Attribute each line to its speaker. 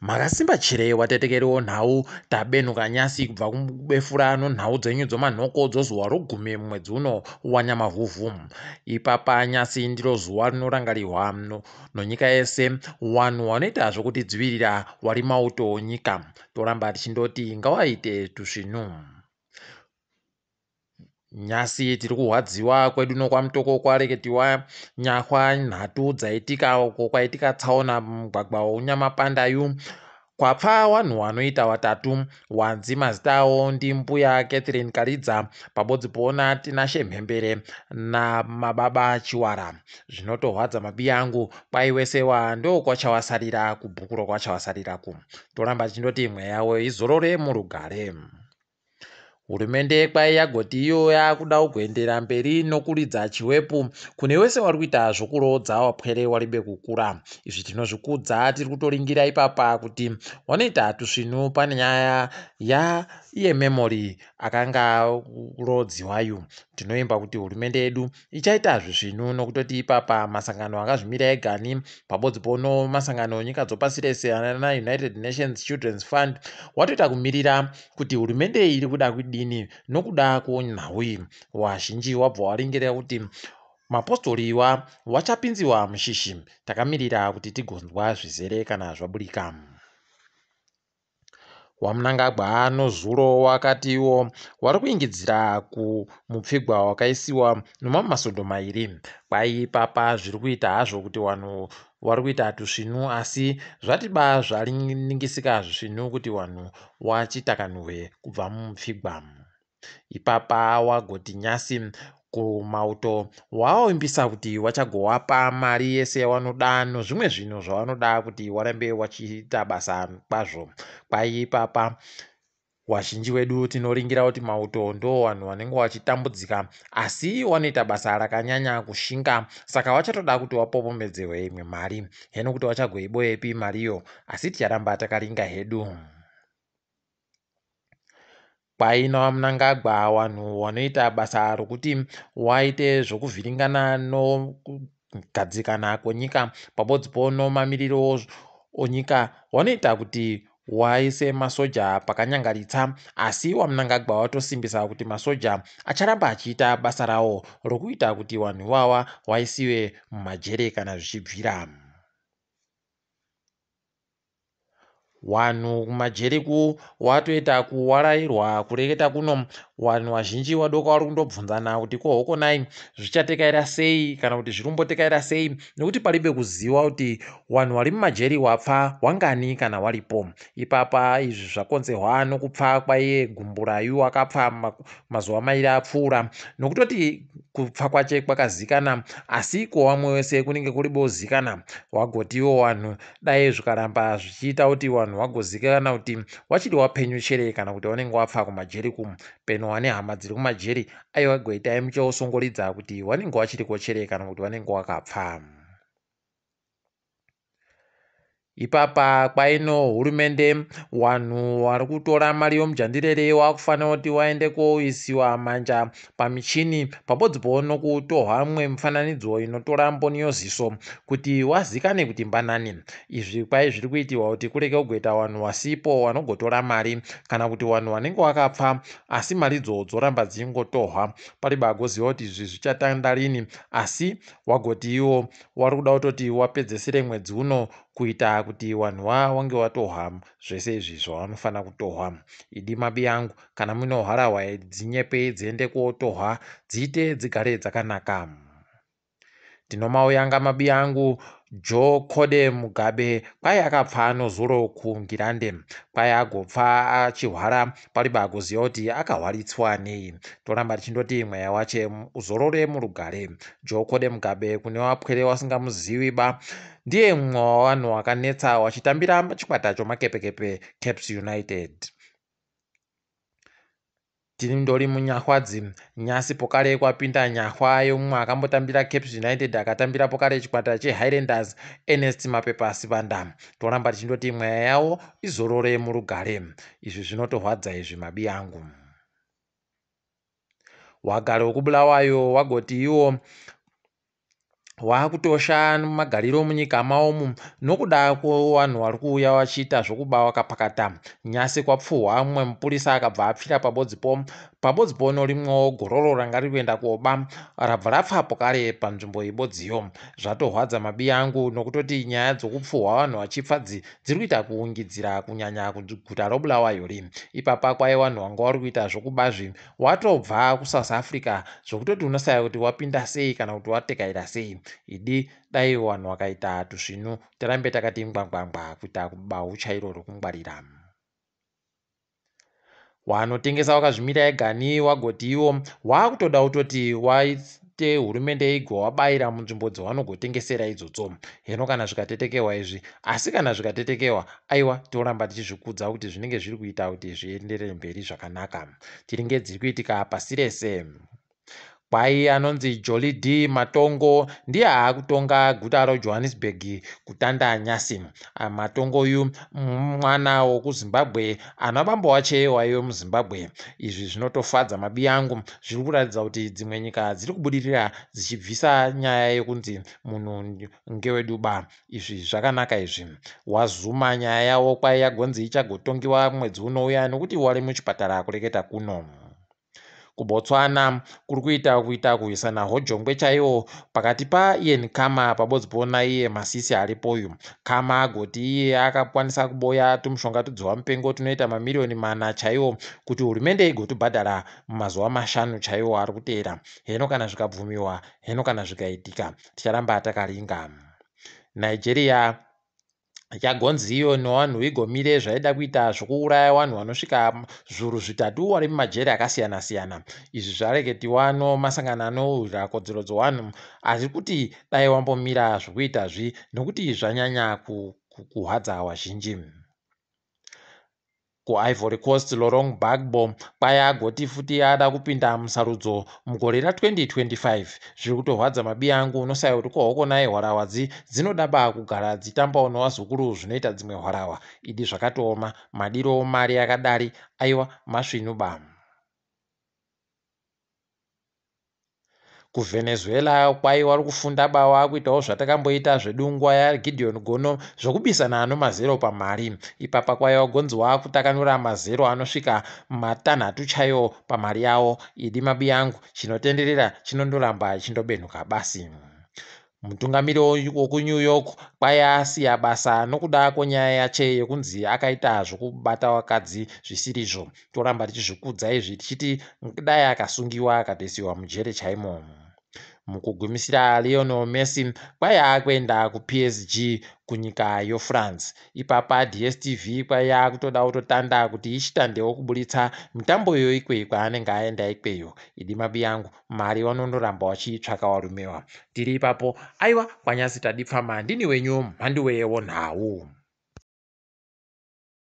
Speaker 1: Makasimba chere watetekeriwo nhau tabenuka nyasi kubva kubefura nonhau dzenyu dzomanhoko dzozuva rogumi mumwedzi uno wanyamavhuvhu. Ipapa nyasi ndiro zuva rinorangarirwa nonyika yese wanhu wanoita zvokutidzivirira wari mauto onyika. Toramba tichindoti ngawaite tusvinu. Nyasi tiri kuhwadziwa kwedu nokwaMutoko kwareketiwa nyahwa nhatu dzaitika uko kwaitika tsaona mumugwagwa weUnyamapandayu kwapfa wanhu wanoita watatu wanzi mazita awo ndimbuya Catherine Karidza pabodzi poona Tinashe Mhembere namababa Chiwara. Zvinotohwadza mabiya angu kwai wese wa ndokwachawasarira kubhuku rokwachawasarira ku. Toramba tichindoti mweya yawo izorore murugare. Hurumende kwai yagoti iyo yakuda kugoendera mberi nokuridza chiwepu kune wese wari kuita zvokuroodza wapwere waribe kukura. Izvi tinozvikudza tiri kutoringira ipapa kuti wanoita tusvinu pane nyaya yaiye Memory akanga aroodziwayu. Tinoimba kuti hurumende yedu ichaita zvisvinu nokutoti ipapa masangano akazvimira egani pabodzi pono masangano nyika dzopasi rese ana United Nations Children's Fund watoita kumirira kuti hurumende iri kuda kudini nokuda kwenhau iyi. Wazhinji wabva waringira kuti mapostori iwa wachapinziwa mushishi. Takamirira kuti tigonzwa zvizere kana zvaburika. WaMnangagwa nozuro wakatiwo wari kuingidzira kumupfigwa wakaisiwa nomamwe masvondo mairi. Kwai ipapa zviri kuita hazvo kuti wanhu wari kuita tusvinu asi zvatiba zvaningisika zvisvinu kuti wanhu wachitakanurwe kubva mumupfigwa. Ipapa wagoti nyasi kumauto wavimbisa kuti wachagowapa mari yese yawanoda nozvimwe zvinhu zvawanoda kuti warambe wachiita basa kwazvo. Kwai ipapa wazhinji wedu tinoringira kuti mauto ndo vanhu vanenge wachitambudzika asi wanoita basa rakanyanya kushinga saka wachatoda kuti wapopomedzerwe imwe mari heno kuti wachagoiboyepi mariyo asi ticharamba takaringa hedu. Kwaina VaMnangagwa wanhu wanoita basa rokuti waite zvokuvhiringana nokugadzikana kwenyika pabodzipo nomamiriro onyika wanoita kuti waise masoja pakanyangaritsa asi VaMnangagwa watosimbisa kuti masoja acharamba achiita basa rawo rokuita kuti wanhu iwawa waisiwe mumajere kana zvichibvira. Wanhu kumajeri ku watoita kuwarairwa kureketa kuno wanhu wazhinji wadoka wari kundobvunzana kuti ko hokonai zvichatekaira sei kana kuti zviri kumbotekaira sei nekuti paribe kuziwa kuti wanhu wari mumajeri wapfa wangani kana waripo ipapa izvi zvakonzerwa nokupfa kwaiye gumburayu wakapfa mazuva mairi apfuura nokutoti kupfa kwache kwakazikana asi kowamwe wese kunenge kuribozikana wagotiwo wanhu Dai zvikaramba zvichiita kuti vanhu vagozikana kuti wachiri wapenyu chere kana kuti wanenge wapfa kumajeri ku peno wane hama dziri kumajeri aiwa goitai muchaosongoridza kuti wanenge wachiriko chere kana kuti wanenge wakapfa. Ipapa kwaino hurumende wanhu wari kutora mari yomujandirere wakufanira kuti waende koisiwa manja pamichini pabodzipo nokutohwa mumwe mifananidzo inotora mboni yoziso kuti wazikane kuti mbanani. Izvi kwai zviri kuitirwa kuti kurege kugoita wanhu wasipo wanogotora mari kana kuti wanhu wanenge wakapfa asi maridzo dzoramba dzichingotohwa. Paribe agoziva kuti izvi zvichatanda rini asi wagoti iwo wari kuda kutoti wapedzesere mwedzi uno kuita kuti wanhu wange watohwa zvese izvi zvawanofanira kutohwa. Idi mabiyangu kana muine harahwa dzinyepei dziende kotohwa dziite dzigare dzakanaka. Ndinomauyanga mabiyangu Joe Code Mugabe kwai akapfa nozuro kuNgirande kwai agopfa achihwara paribe agoziva kuti akahwaritswa nei. Toramba tichindoti mweya wache uzorore murugare. Joe Code Mugabe kune wapwere wasingamuzivi ba ndiye mumwe wavanhu wakanetsa wachitambira chikwata chomakepekepe Caps United. Tindori munyahwadzi nyasi pokare kwapinda nyahwa yomumwe akambotambira Caps United akatambira pokare chikwata cheHighlanders Ernest Mapepa Sibanda. Toramba tichindoti mweya yawo izorore murugare. Izvi zvinotorwadza izvi mabi angu. Wagari wekuBulawayo wagoti iwo Wakutosha magariro munyika maomu nokuda kwevanhu vari kuuya vachiita zvokuba wakapakata. Nyasi kwapfuhwa mumwe mupurisa akabva apfira pabodzipo. Pabodzipo norimwewo gororo ranga riri kuenda koba rabva rapfa pokare panzvimbo ibodziyo. Zvatohwadza mabiya angu nokutoti nyaya dzokupfuhwa vanhu vachipfa dzi dziri kuita kuungidzira kunyanya kuguta roBulawayo ri. Ipapa kwai vanhu vanga vari kuita zvokuba zvi watobva kuSouth Africa zvokutoti unosaya kuti wapinda sei kana kuti watekaira sei. Idi dai vanhu vakaita tusvinu tirambe takati ngwangwangwa kuita bahu chairo rokungwarira. Wanotengesa wakazvimira egani wagoti iwo wakutoda kutoti waite hurumende igowabayira munzvimbo dzawanogotengesera idzodzo. Heno kana zvikatetekewa izvi asi kana zvikatetekewa aiwa toramba tichizvikudza kuti zvinenge zviri kuita kuti zvienderere mberi zvakanaka. Tiringe dziri kuitika pasi rese. Kwai anonzi Jolly D Matongo ndiye aakutonga guta roJohannesburg kutanda nyasi. Matongo uyu mwana wokuZimbabwe ana bambo wache waive muZimbabwe. Izvi zvinotofadza mabiya angu zviri kuratidza kuti dzimwe nyika dziri kubudirira dzichibvisa nyaya yekunzi munhu ngeweduba. Izvi zvakanaka izvi. WaZuma nyaya yawo kwai yagonzi ichagotongiwa mwedzi unouya nekuti wari muchipatara kureketa kuno. KuBotswana kuri kuita kuita kurwisana hojongwe chaiwo pakati paIan Khama pabodzipo naiye Masisi aripo uyu. Khama agoti iye akakwanisa kuboya tumushonga tudzihwa mupengo tunoita mamiriyoni mana chaiwo kuti hurumende igotubhadhara mumazuva mashanu chaiwo ari kuteera. Heno kana zvikabvumiwa, heno kana zvikaitika, ticharamba takaringa. Nigeria yagonzi iyo nevanhu igomire zvaida kuita zvokuuraya vanhu vanosvika zvuru zvitatu vari mumajeri akasiyana siyana. Izvi zvareketiwa nomasangano anorwira kodzero dzevanhu ari kuti dai wambomira zvokuita zvi nokuti zvanyanya kuhwadza vazhinji. KuIvory Coast, Laurent Gbagbo kwai agoti futi ada kupinda musarudzo mugore ra2025. Zviri kutorwadza mabiya angu unosaya kuti kohoko naye hwarawa dzi dzinoda ba kugara dzitambawo nowazukuru zvinoita dzimwe hwarawa. Idi zvakatooma madiro mari akadari aiwa masvinu ba. KuVenezuela kwai wari kufunda ba wakuitawo zvatakamboita zvedu nguva yaGideon Gono zvokubisana nomazero pamari. Ipapa kwai wagonzi wakutakanura mazero anosvika matanhatu chaiwo pamari yawo. Idi mabiyangu chinotenderera chinondoramba chindobenhuka basi. Mutungamiri wokuNew York kwai asiya basa nokuda kwenyaya yache yekunzi akaita zvokubata vakadzi zvisirizvo. Toramba tichizvikudza izvi tichiti dai akasungiwa akatoisiwa mujere chaimo. Mukugumisira Lionel Messi kwai akuenda kuPSG kunyika yoFrance. Ipapa DStv kwai yakutoda kutotanda kuti ichitandewo kuburitsa mitambo iyo ikweyo kwaanenge aenda ikweyo. Idi mabiyangu mari vanondoramba vachiitsvaka varumewa. Tiri ipapo aiwa kwanyasi tadipfama ndini wenyu mhanduwe wonhau.